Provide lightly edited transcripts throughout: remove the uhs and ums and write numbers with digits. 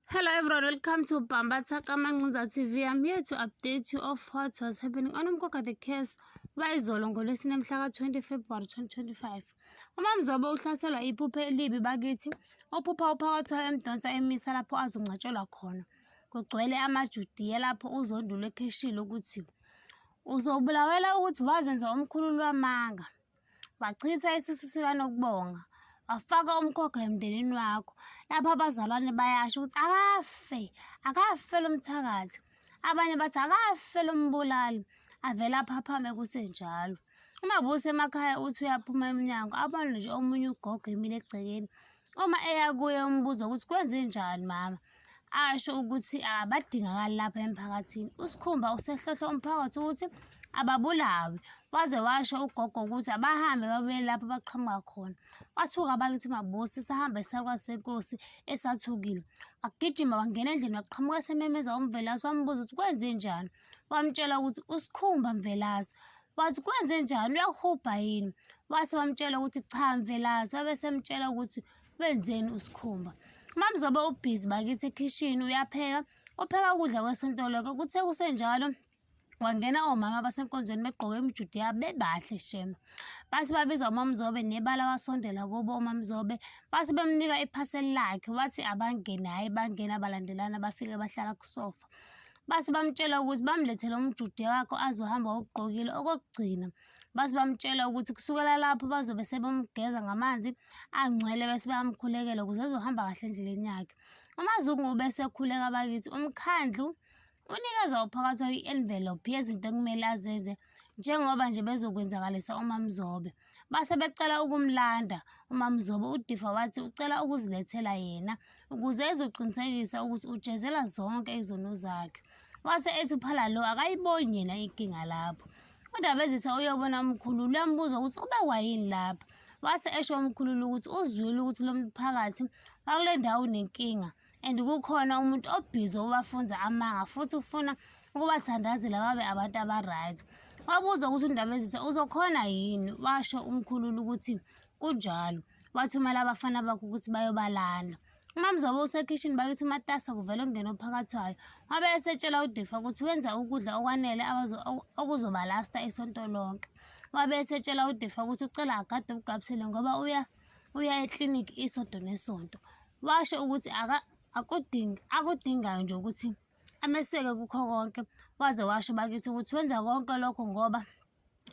Hello everyone, welcome to Bambatha Kamancinza TV. I'm here to update you of what was happening on Umkhokha the Case wayizolo ngoLwesine mhla ka-20 February 2025. UMamzobe uhlaselwa iphupho elibi bakithi, uphupha uPhakathwayo emdonsa emisa lapho azongcwatshelwa khona. Kugcwele amaJudiya lapho uZondo lwekheshile ukuthi uzobulawela ukuthi wazenza umkhululi wamanga. Wachitha isisu sikaNokubonga, wafaka umkhokha emndenini wakho. Lapho abazalwane bayasho ukuthi akafe, akafe lo mthakathi. Abanye bathi akafe lo mbulali, avele aphaphame kusenjalo. UMabusi emakhaya uthi uyaphuma emnyango abone nje omunye ugogo emile egcekeni. Uma eya kuye umbuzo ukuthi kwenzenjani mama, asho ukuthi abadingakali lapha emphakathini. USikhumba usehlohla umphakathi ukuthi ababulawe. Waze washo ugogo ukuthi abahambe babuyele lapho baqhamuka khona. Wathuka bakithi uMabusi sahamba isalukazi senkosi esathukile. Wagijima wangena endlini waqhamuka esememeza uMvelase wambuza ukuthi kwenzenjani. Wamtshela ukuthi uSikhumba Mvelase. Wathi kwenzenjani uyahubha yini? Wase wamtshela ukuthi cha Mvelase, wabe esemtshela ukuthi wenzeni uSikhumba. UMamzobe ubhizi bakithi ekhishini uyapheka, upheka ukudla kwesonto lonke. Kuthe kusenjalo kwangena omama basenkonzweni begqoke imijudo yabo bebahle shem. Base babiza uMamzobe nebala wasondela kubo uMamzobe base bemnika iphaseli lakhe wathi abangene hhayi bangena balandelana bafike bahlala kusofa. Base bamtshela ukuthi bamlethele umjude wakhe azohamba wawugqokile okokugcina. Base bamtshela ukuthi kusukela lapho bazobe sebemgeza ngamanzi angcwele bese bayamkhulekela ukuze ezohamba kahle endleleni yakhe. UMazungu ubesekhuleka bakithi umkhandlu unikeza uPhakathwayo i-envelope yezinto ekumele azenze njengoba nje bezokwenzakalisa uMamzobe. Base becela ukumlanda uMamzobe, uDifa wathi ucela ukuzilethela yena ukuze ezoqinisekisa ukuthi ujezela zonke izono zakhe. Wase ethi uPhala lo akayiboni yena inkinga lapho. UNdabezitha uyobona umkhululi uyambuza ukuthi ubekwa yini lapha. Wase esho umkhululi ukuthi uzwile ukuthi lo mphakathi wakule ndawo unenkinga and kukhona umuntu obhizi obafunza amanga futhi ufuna ukubathandazela babe abantu aba-right. Wabuza ukuthi uNdabezitha uzokhona yini, washo umkhululi ukuthi kunjalo. Wathumela abafana bakhe ukuthi bayobalanda. UMamzobe usekhishini bakithi umatasa kuvele kungena ophakathwayo. Wabe esetshela uDifa ukuthi wenza ukudla okwanele okuzobalasta isonto lonke. Wabe esetshela uDifa ukuthi ucela agade uGabsile ngoba uya uya eklinikhi isonto nesonto. Washo ukuthi akudingi akudingayo nje ukuthi ameseke kukho konke. Waze washo bakithi ukuthi wenza konke lokho ngoba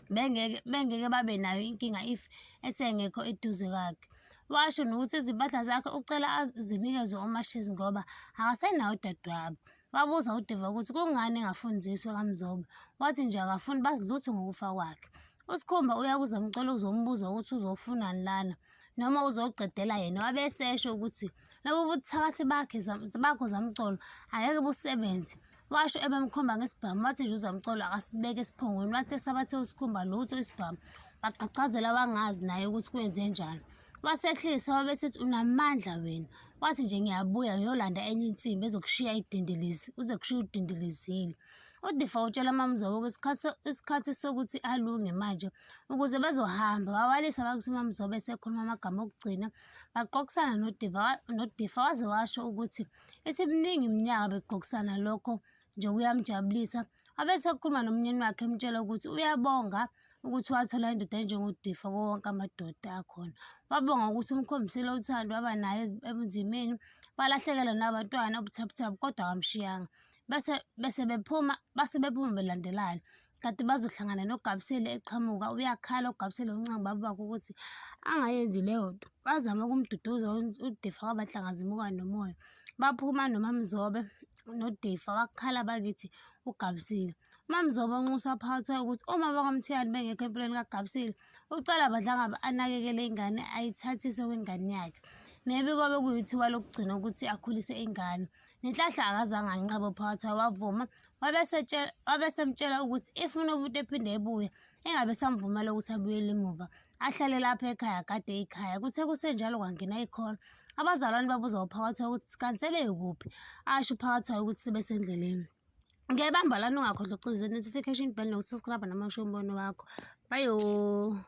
bengeke bengeke babe nayo inkinga if esengekho eduze kwakhe. Washo nokuthi izimpahla zakhe ucela azinikezwe uMashezi ngoba akasenawo udadewabo. Wabuza uDiva ukuthi kungani engafundiswe kaMzobe, wathi nje akafuni bazi lutho ngokufa kwakhe. USikhumba uya kuZamcolo uzombuza ukuthi uzofunani lana noma uzoqedela yena, wabe esesho ukuthi lobu buthakathi bakhe bakho Zamcolo angeke busebenze. Washo ebemkhomba ngesibhamu wathi nje uZamcolo akasibeke esiphongweni wathi esabathe uSikhumba lutho isibhamu waqhaqhazela wangazi naye ukuthi kwenzenjani. Wasehlisa wabe esethi unamandla wena. Wathi nje ngiyabuya ngiyolanda enye insimbi ezokushiya idindilizi uze kushiya udindilizile. UDifa utshela uMamzobe ukuthi isikhathi sokuthi alunge manje ukuze bezohamba. Wawalisa bakuthi uMamzobe esekhuluma amagama okugcina. Baqoqisana noDifa noDifa waze washo ukuthi isiminingi iminyaka beqoqisana lokho nje kuyamjabulisa. Wabe esekhuluma nomnyeni wakhe emtshela ukuthi uyabonga ukuthi wathola indoda enjengoDifa kuwo wonke amadoda akhona. Wabonga ukuthi umkhombisile uthando waba naye ebunzimeni, walahlekelwa nabantwana ubuthaphuthaphu kodwa akamshiyanga. Bese bese bephuma base bephuma belandelana. Kanti bazohlangana noGabisile eqhamuka uyakhala uGabisile uncenga ubaba wakhe ukuthi angayenzi leyo nto. Wazama ukumduduza uDifa kwaba nhlanga zimuka nomoya. Baphuma noMaMzobe noDifa wakhala bakithi uGabisile. UMaMzobe unxusa phakathi ukuthi uma bakwaMthiyane bengekho empilweni kaGabisile, ucela Badlangabe anakekele ingane ayithathise kwingane yakhe. Maybe kwabe kuyithuba lokugcina ukuthi akhulise ingane. Nenhlahla akazange anqabe uphakathi wavuma wabe esemtshela ukuthi if uNobuntu ephinde ebuya engabe esamvumela ukuthi abuyele emuva ahlale lapha ekhaya agade ikhaya. Kuthe kusenjalo kwangena ikhona. Abazalwane babuza uPhakathwayo ukuthi kanti sebekuphi, asho uPhakathwayo ukuthi sebesendleleni. Ngiyayibamba lana ungakhohlwa ukucindezela notification bell nokusubscribe noma usho umbono wakho. Bye.